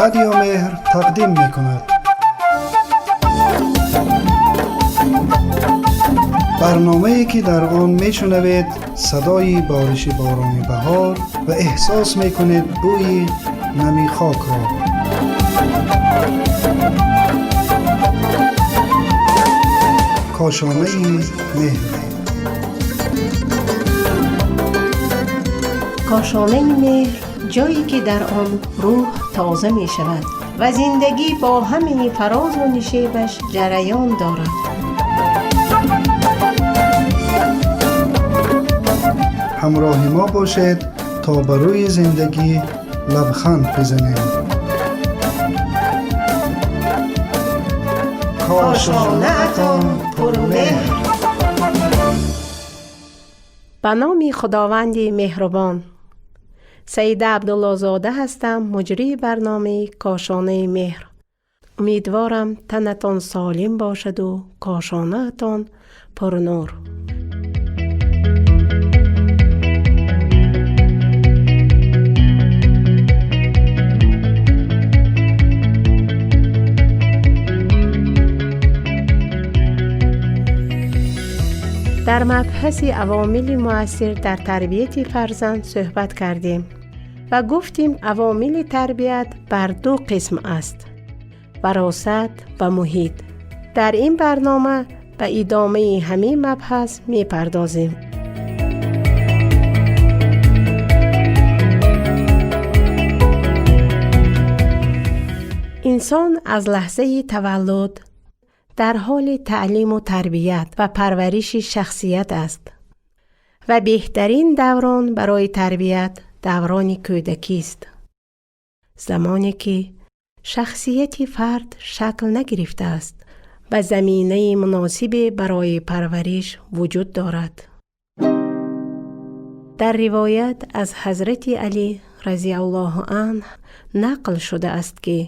Радио Меҳр тақдим мекунад. Барномае ки дар он мешунавед садои бориши борони баҳор ва эҳсос мекунед бӯи нами хокро. Кошонаи меҳр. Кошонаи меҳр, ҷое ки дар он рӯҳ тоза мешавад ва зиндагӣ бо ҳамаи фарозу нишебаш ҷараён дорад. Ҳамроҳи мо бошед то ба рӯи зиндагӣ лабханд бизанем. Кошонаатон пурмеҳр. Ба номи Худованди меҳрубон. Саида Абдуллозода ҳастам, муҷрии барномаи Кошонаи меҳр. Умедворам танатон солим бошаду кошонаатон пурнур. Дар мабҳаси авомили муассир дар тарбияти фарзанд суҳбат кардем ва гуфтем, авомили тарбият бар ду қисм аст: варосат ва муҳит. Дар ин барнома ба идомаи ҳамин мабҳас мепардозем. Инсон аз лаҳзаи таваллуд дар ҳоли таълиму тарбият ва парвариши шахсият аст ва беҳтарин даврон барои тарбият даврони кӯдакист, замоне ки шахсияти фард шакл нагирифтааст ва заминаи муносибе барои парвариш вуҷуд дорад. Дар ривоят аз ҳазрати Алӣ разиаллоҳу анҳ нақл шудааст, ки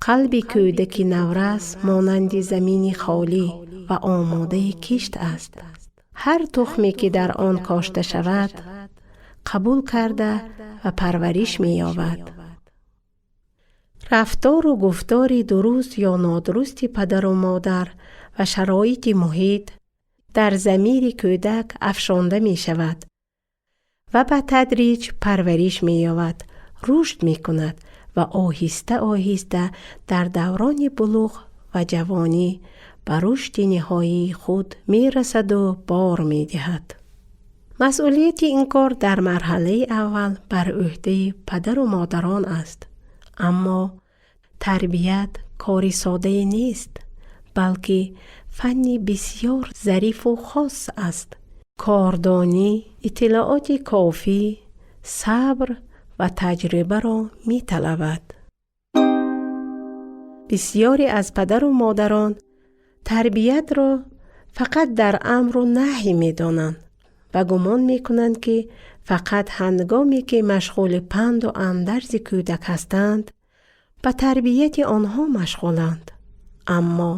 қалби кӯдаки наврас монанди замини холӣ ва омодаи кишт аст. Ҳар тухме ки дар он кошта шавад, қабул карда ва парвариш меёбад. Рафтору гуфтори дуруст ё нодурусти падару модар ва шароити муҳит дар замири кӯдак афшонда мешавад ва ба тадриҷ парвариш меёбад, рушд мекунад ва оҳиста-оҳиста дар даврони булуғ ва ҷавонӣ ба рушди ниҳоии худ мерасаду бор медиҳад. Масъулияти ин кор дар марҳалаи аввал бар ӯҳдаи падару модарон аст. Аммо тарбият кори соддае нест, балки фанни бисёр зарифу хос аст. Кордонӣ, иттилооти кофӣ, сабр ва таҷрибаро металабад. Бисёре аз падару модарон тарбиятро фақат дар амру наҳй медонанд ва гумон мекунанд, ки фақат ҳангоме ки машғули панду андарзи кӯдак ҳастанд, ба тарбияти онҳо машғуланд. Аммо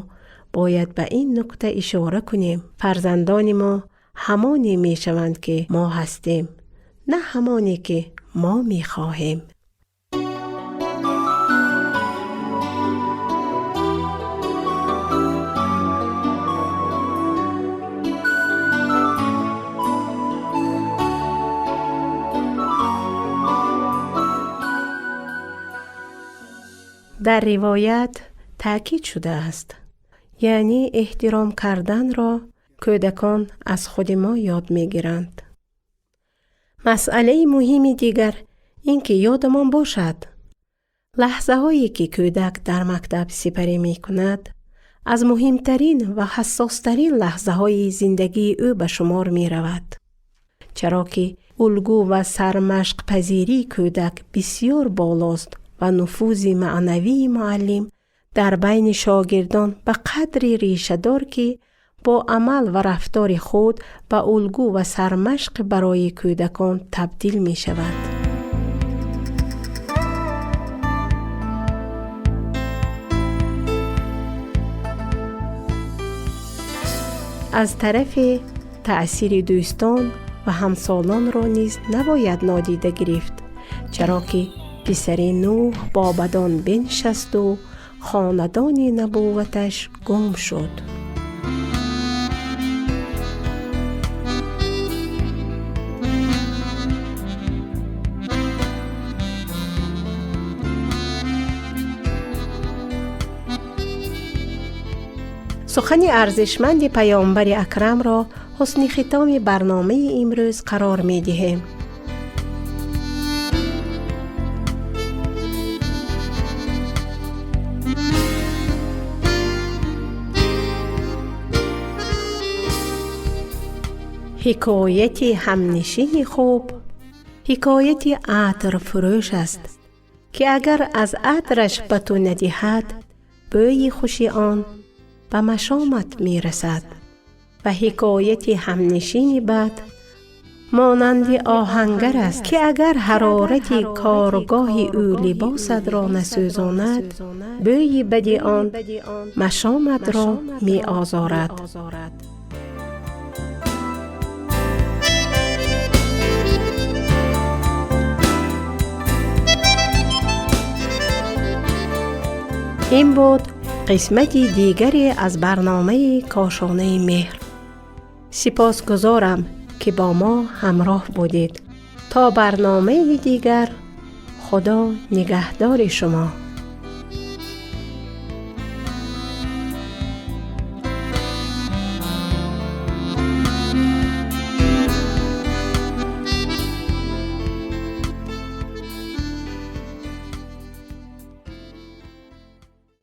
бояд ба ин нукта ишора кунем: фарзандони мо ҳамоне мешаванд, ки мо ҳастем, на ҳамоне ки мо мехоҳем. Дар ривоят таъкид шудааст, яъне эҳтиром карданро кӯдакон аз худи мо ёд мегиранд. Масъалаи муҳими дигар ин ки ёдамон бошад, лаҳзаҳое ки кӯдак дар мактаб сипарӣ мекунад, аз муҳимтарин ва ҳассостарин лаҳзаҳои зиндагии ӯ ба шумор меравад, чаро ки улгӯ ва сармашқпазирии кӯдак бисёр болост ва нуфузи маънавии муаллим дар байни шогирдон ба қадри решадор, ки бо амал ва рафтори худ ба улгӯ ва сармашқ барои кӯдакон табдил мешавад. Аз тарафе таъсири дӯстон ва ҳамсолонро низ набояд нодида гирифт, чаро ки Писари Нӯҳ бо бадон биншасту хонадони набувваташ гум шуд. Сухани арзишманди паёмбари акрамро ҳусни хитоми барномаи имрӯз қарор медиҳем. Ҳикояти ҳамнишини хуб ҳикояти атрфурӯш аст, ки агар аз атраш ба ту надиҳад, бӯи хуши он ба машомат мерасад, ва ҳикояти ҳамнишини бад монанди оҳангар аст, ки агар ҳарорати коргоҳи ӯ либосатро насӯзонад, бӯи бади он машоматро меозорад. Ин буд қисмати дигаре аз барномаи Кошонаи меҳр. Сипосгузорам, ки бо мо ҳамроҳ будед. То барномаи дигар, Худо нигаҳдори шумо.